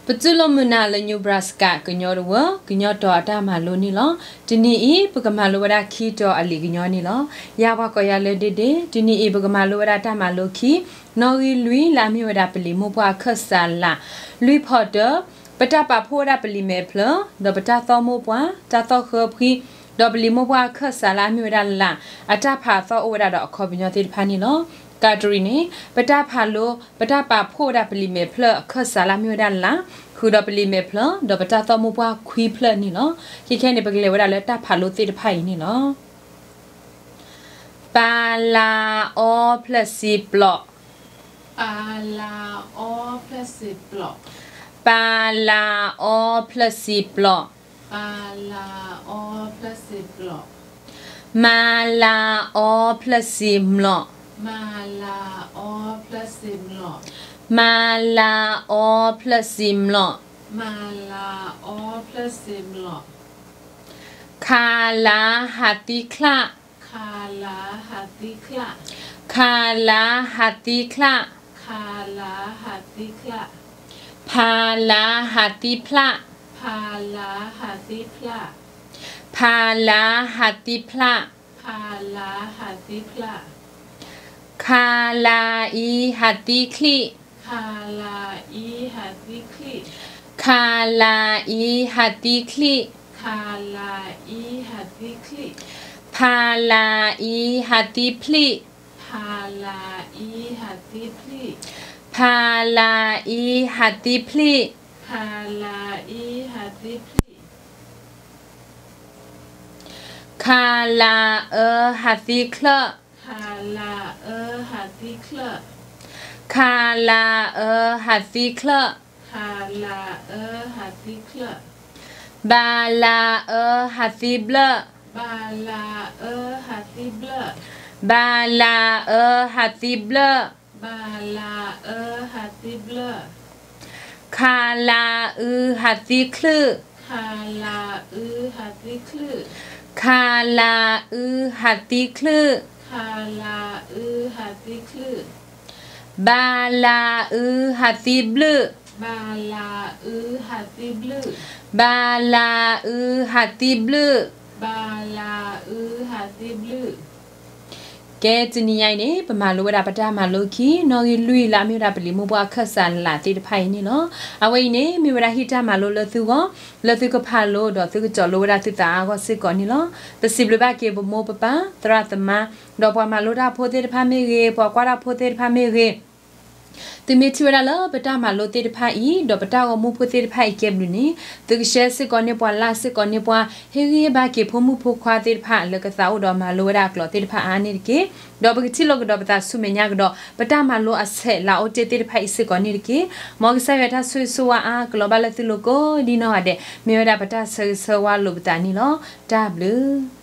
ပတူၢ်လိာ်မုာ်နၤလၢ Nebraska ကညီတဝၢ ကညီတီၤအတၢ်မၤလိန့ၣ်လီၤ. တနံၤအံၤ ပကမၤလိဝဲဒၣ်ခံတီၤအလံာ်ကညီန့ၣ်လီၤ. ယၤပှၤကိးယၤလၢဒ့ဒ့, တနံၤအံၤပကမၤလိဝဲဒၣ်တၢ်မၤလိခံ နီၣ်ဂံၢ်လွံၢ်လၢအမ့ၢ်ဝဲဒၣ်ပလံာ်မိၢ်ပှၢ်အခၢၣ်စးလး, လွံၢ်ဖီတၢ, ပတၢ်ပာ်ဖှိၣ်ဝဲဒၣ်ပလံာ်မဲာ်ဖျၢၣ်, ဒီးပတၢ်သီၣ်မိၢ်ပှၢ်, တၢ်သီၣ်ဃၢဖှံ, ဒီးပလံာ်မိၢ်ပှၢ်အခၢၣ်စးလၢအမ့ၢ်ဝဲဒၣ်လး အတၢ်ဖးအသီၣ်အိၣ်ဝဲဒၣ်ဒီးအခီပညီသ့ၣ်တဖၣ်န့ၣ်လီၤ. ကးတရံးန့ၣ် ပတၢ်ဖးလိ ပတၢ်ပာ်ဖှိၣ်ဝဲဒၣ်ပလံာ်မဲာ်ဖျၢၣ်အခၢၣ်စးလၢအမ့ၢ်ဝဲဒၣ်လး ဃုာ်ဒီးပလံာ်မဲာ်ဖျၢၣ် ဒီးပတၢ်သီၣ်မိၢ်ပှၢ်ခွံဖျၢၣ်န့ၣ်လီၤ. ခဲခဲန့ၣ် ပကလဲၤဝဲဒၣ်လၢတၢ်ဖးလိသ့ၣ်တဖၣ်အံၤန့ၣ်လီၤ. ပလးအီဖျၢၣ်စံပျီး, ပလးအီဖျၢၣ်စံပျီး, မလးအီဖျၢၣ်စံမျီး, မလးအီဖျၢၣ်စံမျီး, ခလးဟးသံချၣ်, ခလးဟးသံချၣ်, ဖလးဟးသံဖျၣ်, ဖလးဟးသံဖျၣ်, ခလးအံဟးသံချံၣ်, ခလးအံဟးသံချံၣ်, ဖလးအံဟးသံဖျၣ်, ဖလးအံဟးသံဖျၣ်, ခလးအၢဟးသံချၢၣ်, ခလးအၢဟးသံချၢၣ်, ဘလးအၢဟးသံဘျၢၣ်, ဘလးအၢဟးသံဘျၢၣ်, ခလးအုဟးသံချံၣ်, ခလးအုဟးသံချံၣ်, ဘလးအုဟးသံဘျၢၣ်, ဘလးအုဟးသံဘျၢၣ်, ကဲ တနံၤညါအံၤန့ၣ် ပမၤလိဝဲဒၣ်ပတၢ်မၤလိခံ နီၣ်ဂံၢ်လွံၢ်လၢအမ့ၢ်ဝဲဒၣ်ပလံာ်မိၢ်ပှၢ်အခၢၣ်စးလးသ့ၣ်တဖၣ်အံၤန့ၣ်လီၤ. အဝဲအံၤန့ၣ် မ့ၢ်ဝဲဒၣ်ဟံၣ်တၢ်မၤလိလၢသုဂီၢ် လၢသုကဖးလိဒီးသုကတီၤလိဝဲဒၣ်သုသးအါဂီၢ် စ့ၢ်ကီးန့ၣ်လီၤ. ပစံးဘျုးဘၣ်က့ၤပမိၢ်ပပၢ် သရၣ်သမါ ဒီးပှၤမၤလိတၢ်ဖိသ့ၣ်တဖၣ်မ့ၢ်ဂ့ၤ ပှၤကွၢ်တၢ်ဖိသ့ၣ်တဖၣ်မ့ၢ်ဂ့ၤ သုမ့ၢ်ထံၣ်ဝဲဒၣ်လၢပတၢ်မၤလိသ့ၣ်တဖၣ်အံၤ ဒီးပတၢ်ဂီၤမူဖိသ့ၣ်တဖၣ်အံၤကဲဘျုးန့ၣ် သုကshareစ့ၢ်ကီးန့ၢ်ပှၤ likeစ့ၢ်ကီးန့ၢ်ပှၤ ဟ့ၣ်ဂံၢ်ဟ့ၣ်ဘါက့ၤဖိမုၣ်ဖိခွါသ့ၣ်တဖၣ် လၢကသးအိၣ်ဒီးမၤလိဝဲဒၣ်အကျိာ်သ့ၣ်တဖၣ်အါန့ၣ်တက့ၢ်. ဒီးပကထံၣ်လိာ်ကဒီးပသးဆူမဲာ်ညါကဒီး ပတၢ်မၤလိအဆဲးလၤအိၣ်တ့ၢ်သ့ၣ်တဖၣ်အံၤစ့ၢ်ကီးန့ၣ်တက့ၢ်. မ်ကစၢ်ယွၤတၢ်ဆိၣ်ဂ့ၤဆိၣ်ဝါအါကလီၤဘၣ်လၢသုလိၤကိးဒ်နီၢ်ဂၤဒဲး မ့ၢ်ဝဲဒၣ်ပတၢ်ဆၢဂ့ၤဆၢဝါလိာ်ပသးန့ၣ်လီၤ. တၢ်ဘျုး